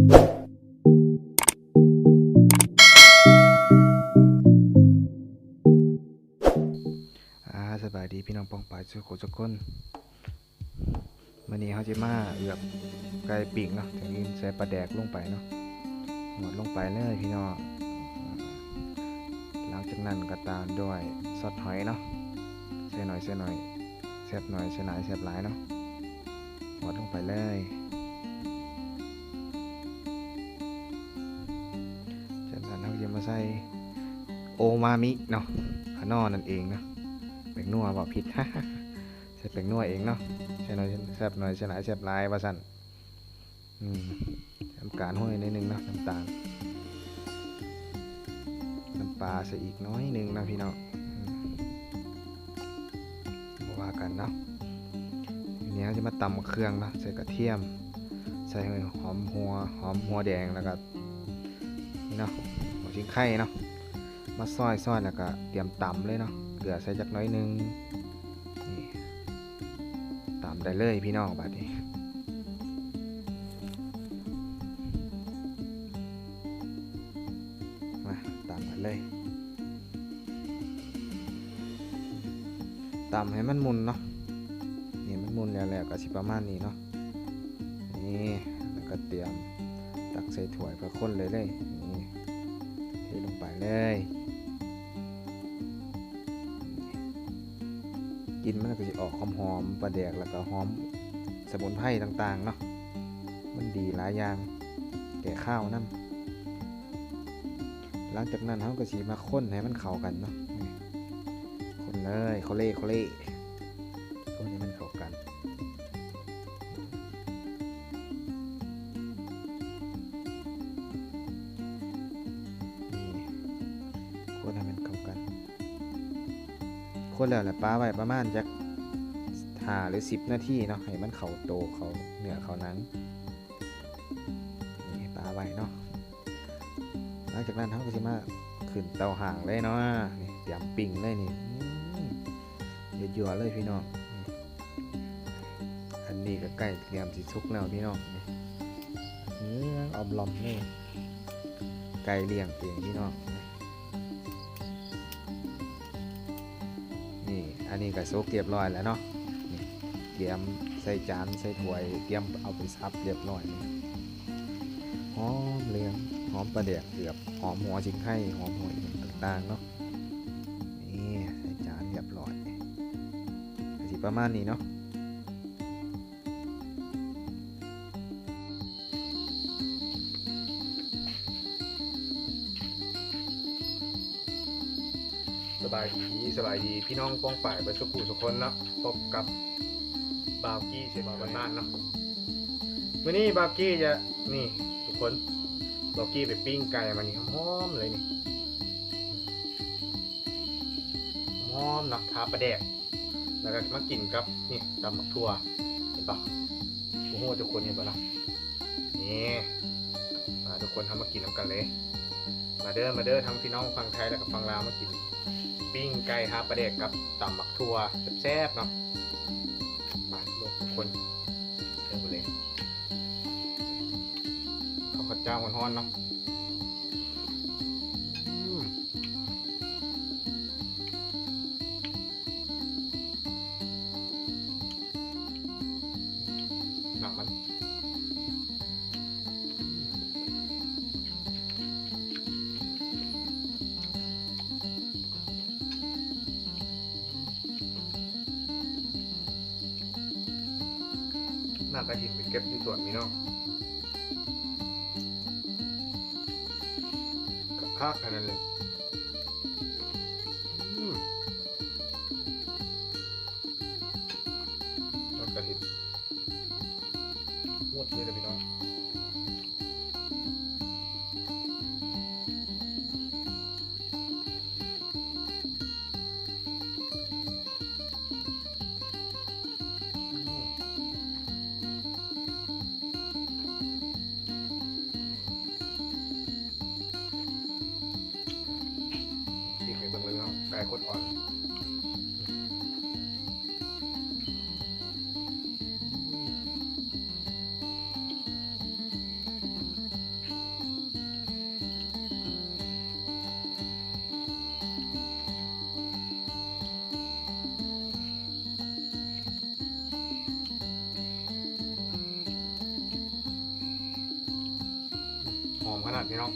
ອ່າ ສະບາຍດີພີ່ນ້ອງປ້ອງປາຍສູ່ຄົນທຸກຄົນ. ມື້ນີ້ເຮົາຊິມາເອືອບໄກ່ປີ້ງເນາະ, ຈາກນັ້ນໃສ່ປາແດກລົງໄປເນາະ, ຫວດລົງໄປເລີຍພີ່ນ້ອງ. ຫຼັງຈາກນັ້ນກໍຕາມດ້ວຍຊອດຫອຍເນາະ, ໃສ່ໜ້ອຍ ໃສ່ໜ້ອຍ ແຊບໜ້ອຍ ໃສ່ຫຼາຍ ແຊບຫຼາຍເນາະ, ຫວດລົງໄປເລີຍ. ຈາກນັ້ນເຮົາກໍຈະມາໃສ່ໂອມາມິເນາະ, ຂະໜໍ່ນັ້ນເອງເນາະ, ແປ້ງນົວ ເວົ້າຜິດ. ໃສ່ແປ້ງນົວເອງເນາະ, ໃສ່ໜ້ອຍແຊບໜ້ອຍ ໃສ່ຫຼາຍແຊບຫຼາຍວ່າຊັ້ນ. ອືມ ທຳການໂຮຍໜ້ອຍໜຶ່ງເນາະ, ນ້ຳຕານ ນ້ຳປາໃສ່ອີກໜ້ອຍໜຶ່ງເນາະພີ່ນ້ອງ, ອືມ ບໍ່ວ່າກັນເນາະ. ທີນີ້ເຮົາຈະມາຕຳເຄື່ອງເນາະ, ໃສ່ກະທຽມ ໃສ່ຫອມຫົວ ຫອມຫົວແດງ ແລ້ວກໍ ນີ້ເນາະ ຫົວຊິງໄຄເນາະ, ມາຊອຍໆ ແລ້ວກະຕຽມຕຳເລີຍເນາະ, ເກືອໃສ່ຈັກໜ້ອຍໜຶ່ງ. ນີ້ ຕຳໄດ້ເລີຍພີ່ນ້ອງ, ບາດນີ້ ມາຕຳກັນເລີຍ. ຕຳໃຫ້ມັນໝຸ່ນເນາະ, ນີ້ມັນໝຸ່ນແລ້ວ ແລ້ວກໍຊິປະມານນີ້ເນາະ. ນີ້ ແລ້ວກໍຕຽມຕັກໃສ່ຖ້ວຍເພື່ອຄົນເລີຍເດ້. ນີ້ ເທລົງໄປເລີຍ. ກິ່ນມັນກໍຊິອອກຫອມໆ ປາແດກ ແລ້ວກໍຫອມສະໝຸນໄພຕ່າງໆເນາະ, ມັນດີຫຼາຍຢ່າງ ແກ້ຄາວນຳ. ຫຼັງຈາກນັ້ນເຮົາກໍຊິມາຄົນໃຫ້ມັນເຂົ້າກັນເນາະ, ຄົນເລີຍ ໂຄເລ ໂຄເລ ຄົນໃຫ້ມັນເຂົ້າກັນ. ນີ້ ຄົນໃຫ້ມັນເຂົ້າກັນ, ຄົນແລ້ວລະປະໄວ້ປະມານຈັກຫ້າ ຫຼື ສິບນາທີເນາະ, ໃຫ້ມັນເຂົ້າໂຕ ເຂົ້າເນື້ອເຂົ້າໜັງ. ນີ້ປະໄວ້ເນາະ. ຫຼັງຈາກນັ້ນເຮົາກໍຊິມາຂຶ້ນເຕົາຫາງເລີຍເນາະ, ນີ້ຕຽມປີ້ງເລີຍນີ້. ອືມ ຍົວໆເລີຍພີ່ນ້ອງ. ອັນນີ້ກໍໃກ້ຕຽມຊິສຸກແລ້ວພີ່ນ້ອງ, ນີ້ເຫືອງອອມລອມເລີຍ, ໄກ່ລ້ຽງເອງພີ່ນ້ອງ. ນີ້ ອັນນີ້ກໍສຸກຮຽບຮ້ອຍແລ້ວເນາະ, ນີ້ ຕຽມໃສ່ຈານໃສ່ຖ້ວຍ ຕຽມເອົາໄປສັບຮຽບຮ້ອຍ. ຫອມເຫຼືອງ ຫອມປາແດກເກືອບ ຫອມຫົວຊິງໄຄ ຫອມຫົວອີ່ຫຍັງຕ່າງໆເນາະ. ນີ້ໃສ່ຈານຮຽບຮ້ອຍ ກໍຊິປະມານນີ້ເນາະ. ສະບາຍດີ ສະບາຍດີພີ່ນ້ອງປ້ອງປາຍເບິດສູ່ຜູ້ສູ່ຄົນເນາະ, ພົບກັບບ່າວກີ້ເຊບາວບ້ານໆເນາະ. ມື້ນີ້ບ່າວກີ້ຈະ ນີ້ທຸກຄົນ ບ່າວກີ້ໄປປີ້ງໄກ່ມານີ້ ຫອມໆເລີຍນີ້ ຫອມເນາະ ທາປາແດກ ແລ້ວກໍມາກິນກັບ ນີ້ ຕຳບັກຖົ່ວ ເຫັນບໍ່? ບໍ່ຮູ້ວ່າທຸກຄົນເຫັນບໍ່ເນາະ. ນີ້ ມາທຸກຄົນ ເຮົາມາກິນນຳກັນເລີຍ. ມາເດີ ມາເດີ ທັງພີ່ນ້ອງຝັ່ງໄທ ແລ້ວກໍຝັ່ງລາວ ມາກິນປີ້ງໄກ່ທາປາແດກກັບຕຳບັກຖົ່ວແຊບໆເນາະ. ມາທຸກຄົນ ເດີໄປເລີຍ. ເອົາເຂົ້າເຈົ້າຮ້ອນໆເນາະ. ອືມ ໜັງມັນ ໜ້າກະຖິນໄປເກັບຢູ່ສວນພີ່ນ້ອງ. ຄັກໆ ຂະໜາດເລີຍ. ອືມ ຍອດກະຖິນ ໝົດເລີຍເດີພີ່ນ້ອງ. ອີກໃຫ້ເບິ່ງເລີຍພີ່ນ້ອງ ໄກ່ໂຄດອ່ອນ. ມານັ້ນພີ່ນ້ອງ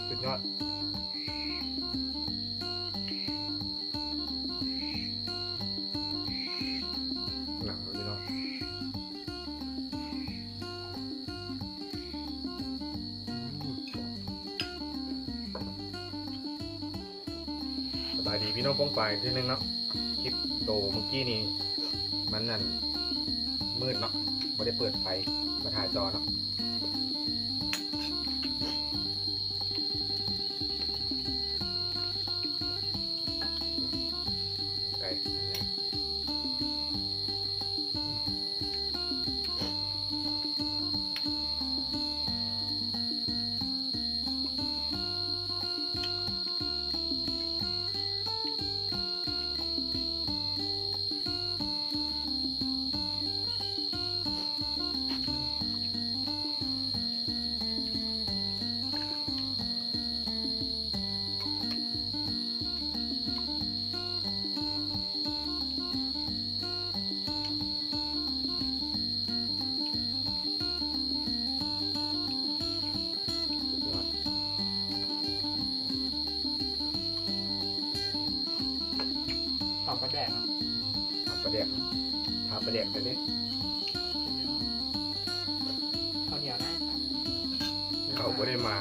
ສຸດຍອດ. ໜັງເລີຍເນາະ ສະບາຍດີພີ່ນ້ອງປ້ອງປາຍເທື່ອໜຶ່ງເນາະ ຄລິບໂຕມື້ກີ້ນີ້ມັນນັ້ນມືດເນາະ ບໍ່ໄດ້ເປີດໄຟມາຖ່າຍຕໍ່ເນາະ. ໄກ່ ຫອມປາແດກເນາະ ຫອມປາແດກ ທາປາແດກໄປເດ້ ເຂົ້າໜຽວນະ ເຂົ້າບໍ່ໄດ້ມາ.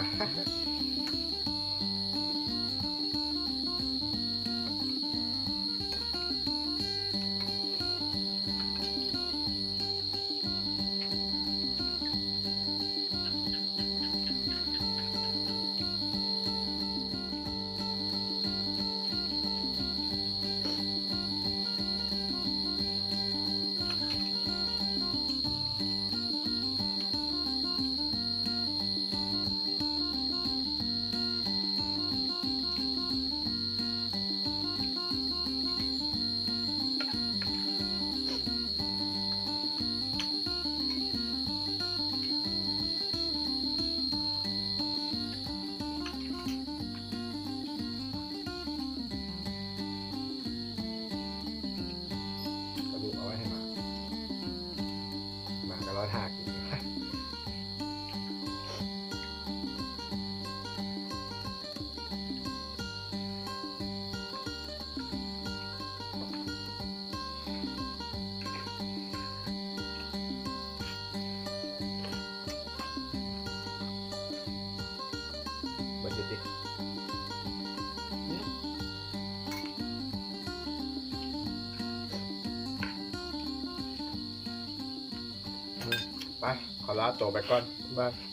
ກະດູກເອົາໄວ້ໃຫ້ໝາ ໝາກະລໍຖ້າກິນ. ເບິດຢູ່ຕິ ໄປ ຂໍລາໂຕໄປກ່ອນ ບາຍ.